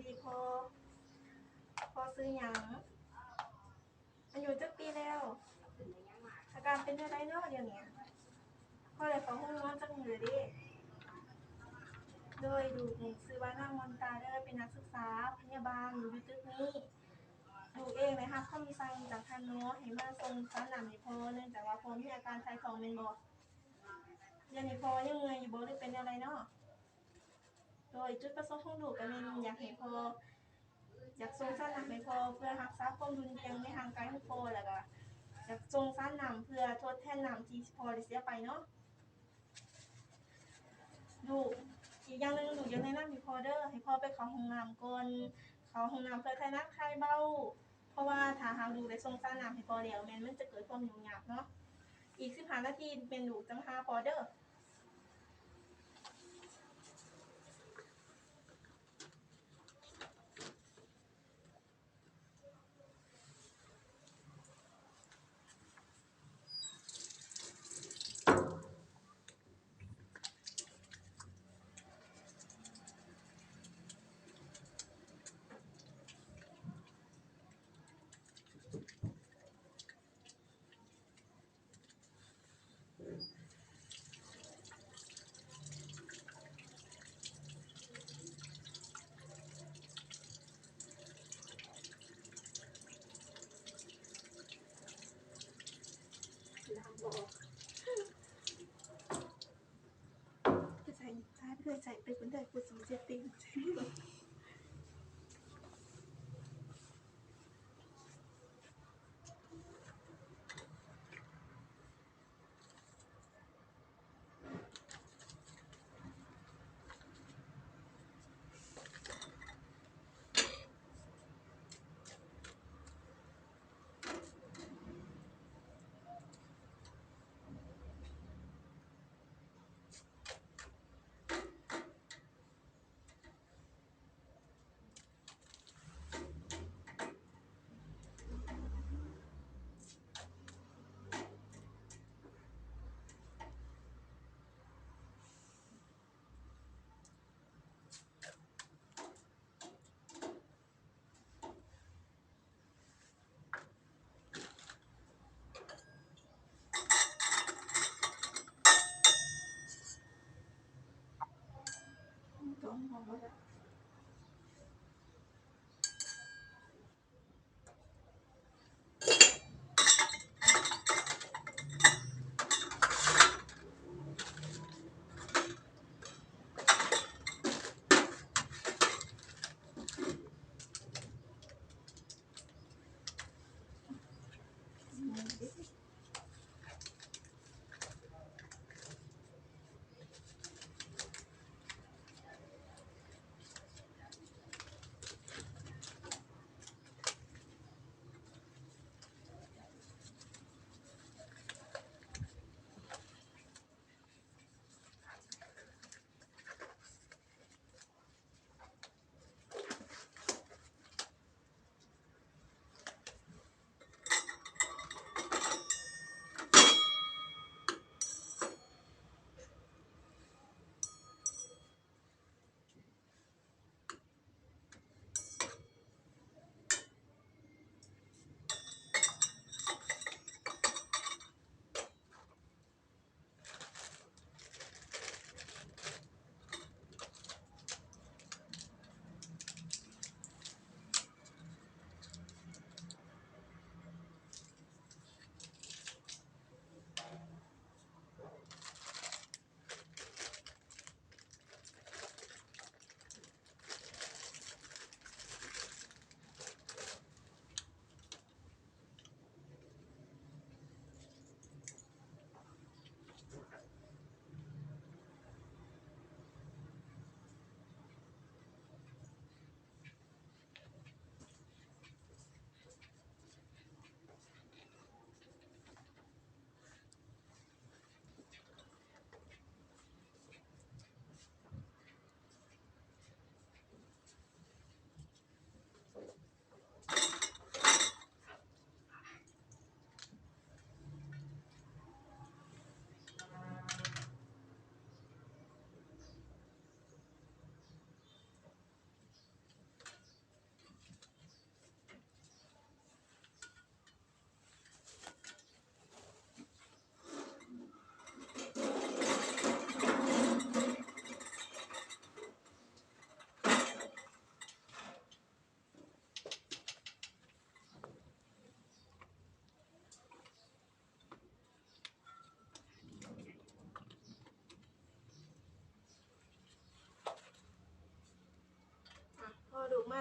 ດີພໍ່. ພໍ່ຊື່ຫຍັງ? ອາຍຸຈັກປີແລ້ວ? ອາການເປັນແນວໃດເນາະດຽວນີ້? ພໍ່ໄດ້ເຂົ້າໂຮງໝໍຈັກມື້ແລ້ວເດ? ໂດຍ ລູກນີ້ຊື່ວ່ານາງມອນຕາເດີ ເປັນນັກສຶກສາພະຍາບານຢູ່ຕຶກນີ້. ລູກເອງໄດ້ຮັບຄຳສັ່ງຈາກທ່ານໝໍໃຫ້ມາສົ່ງສານນ້ຳໃຫ້ພໍ່ ເນື່ອງຈາກວ່າພໍ່ມີອາການຖ່າຍທ້ອງແມ່ນບໍ່? ດຽວນີ້ພໍ່ຍັງເມື່ອຍຢູ່ບໍ່ ຫຼືເປັນແນວໃດເນາະ? ໂດຍ ຈຸດປະສົງຂອງລູກກໍແມ່ນຢາກໃຫ້ພໍ່ ຢາກສົ່ງສານນ້ຳໃຫ້ພໍ່ ເພື່ອຮັກສາຄວາມຮຸນແຮງໃນຮ່າງກາຍຂອງພໍ່ ແລ້ວກໍຢາກສົ່ງສານນ້ຳເພື່ອທົດແທນນ້ຳທີ່ພໍ່ໄດ້ເສຍໄປເນາະ. ລູກ ອີກຢ່າງໜຶ່ງ ລູກຢາກແນະນຳໃຫ້ພໍ່ເດີ ໃຫ້ພໍ່ໄປເຂົ້າຫ້ອງນ້ຳກ່ອນ ເຂົ້າຫ້ອງນ້ຳເພື່ອຖ່າຍໜັກຖ່າຍເບົາ ເພາະວ່າຖ້າຫາກລູກໄດ້ສົ່ງສານນ້ຳໃຫ້ພໍ່ແລ້ວ ແມ່ນມັນຈະເກີດຄວາມຫຍຸ້ງຍາກເນາະ. ອີກສິບຫ້ານາທີແມ່ນລູກຈະມາຫາພໍ່ເດີ. ໄປໃສ່ ໃສ່ໄປເລີຍ ໃສ່ໄປພຸ້ນເດີ ຜູ້ສູງເຈັດປີ.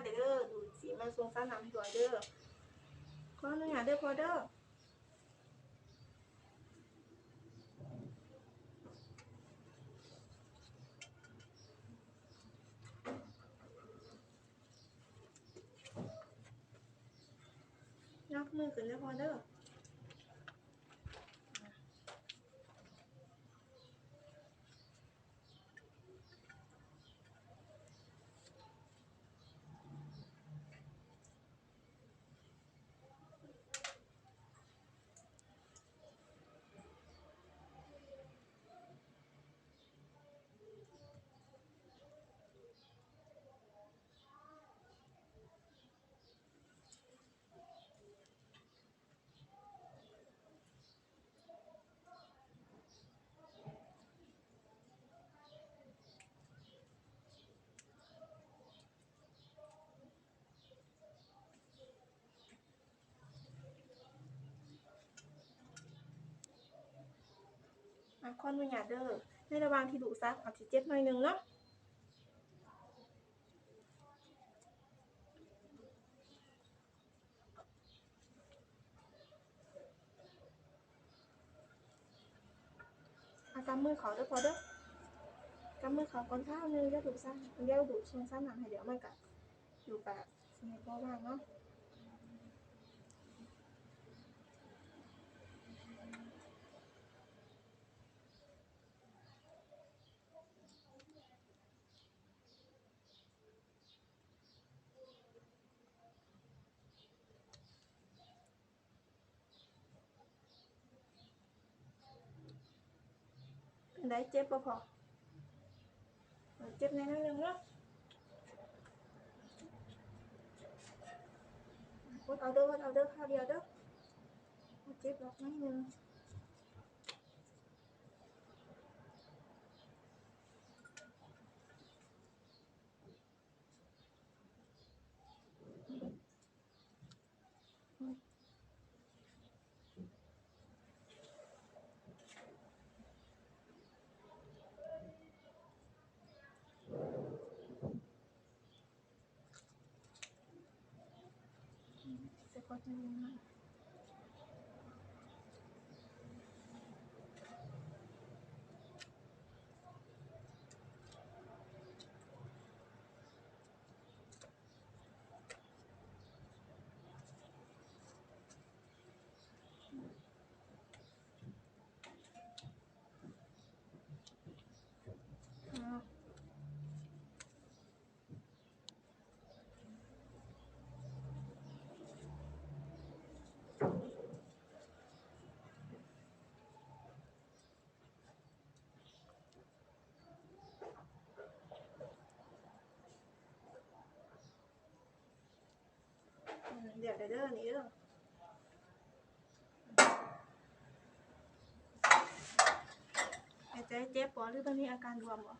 ເດີ ດູດສີມາຊົງຊານ້ຳໃຫ້ພໍ່ເດີ. ຂໍອະນຸຍາດເດີພໍ່ເດີ. ຍົກມືຂຶ້ນເດີພໍ່ເດີ. ອາ ຂໍອະນຸຍາດເດີ ໃນລະຫວ່າງທີ່ດູດຊັກອາດຊິເຈັບໜ້ອຍໜຶ່ງເນາະ. ອາ ກຳມືເຂົ້າເດີພໍ່ເດີ ກຳມືເຂົ້າກ່ອນຄາວໜຶ່ງ ດຽວດູດຊາ ດຽວດູດຊົງຊານ້ຳໃຫ້ ດຽວມັນກະຢູ່ກະຊິໃຫ້ພໍ່ວາງເນາະ. ເປັນໃດ ເຈັບບໍ່ພໍ່? ເອີ ເຈັບແດ່ໜ້ອຍໜຶ່ງເນາະ. ອົດເອົາເດີ ອົດເອົາເດີ ຄາວດຽວເດີ ເຈັບດອກໜ້ອຍໜຶ່ງ. ອືມ ດຽວເດີ ນີ້ເດີ ຫາຍໃຈເຈັບບໍ່ ຫຼືວ່າມີອາການບວມບໍ່?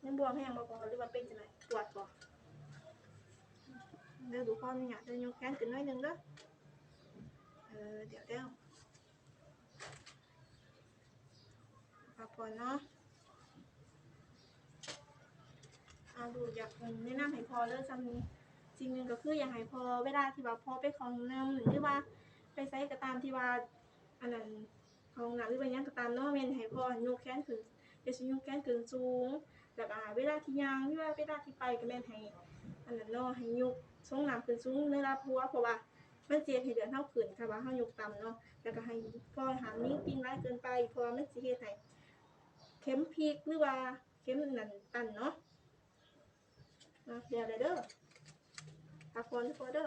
ຍັງບວມແຮງບໍ່ພໍ່ ຫຼືວ່າເປັນຈັ່ງໃດ ປວດບໍ່? ເດີ ດູ ຂໍອະນຸຍາດເດີ ຍົກແຂນຂຶ້ນໜ້ອຍໜຶ່ງເດີ. ເອີ ດຽວ ດຽວ ພັກຜ່ອນເນາະ. ອາ ດູ ຢາກແນະນຳໃຫ້ພໍ່ເລີຍ ສ່ຳນີ້ ສິ່ງໜຶ່ງກໍຄືຢາກໃຫ້ພໍ່ ເວລາທີ່ວ່າພໍ່ໄປເຂົ້າຫ້ອງນ້ຳ ຫຼືວ່າໄປໃສກໍຕາມທີ່ວ່າ ອັນນັ້ນ ເຂົ້າຫ້ອງນ້ຳ ຫຼືວ່າຫຍັງກໍຕາມເນາະ ແມ່ນໃຫ້ພໍ່ຍົກແຂນຂຶ້ນ ຢ່າຊິຍົກແຂນຂຶ້ນສູງ ແລ້ວກໍເວລາທີ່ຍ່າງ ຫຼືວ່າເວລາທີ່ໄປກໍແມ່ນໃຫ້ ອັນນັ້ນເນາະ ໃຫ້ຍົກຊົງນ້ຳຂຶ້ນສູງໃນລະດັບຫົວ ເພາະວ່າມັນຊິເຮັດໃຫ້ເລືອດເຮົາຂຶ້ນ ຖ້າວ່າເຮົາຍົກຕ່ຳເນາະ. ແລ້ວກໍໃຫ້ພໍ່ຫ້າມນິ້ວຕີນຫຼາຍເກີນໄປ ເພາະວ່າມັນຊິເຮັດໃຫ້ເຂັມພິກ ຫຼືວ່າເຂັມນັ້ນຕັນເນາະ. ເນາະ ແລ້ວເດີ ພັກຜ່ອນກ່ອນເດີ.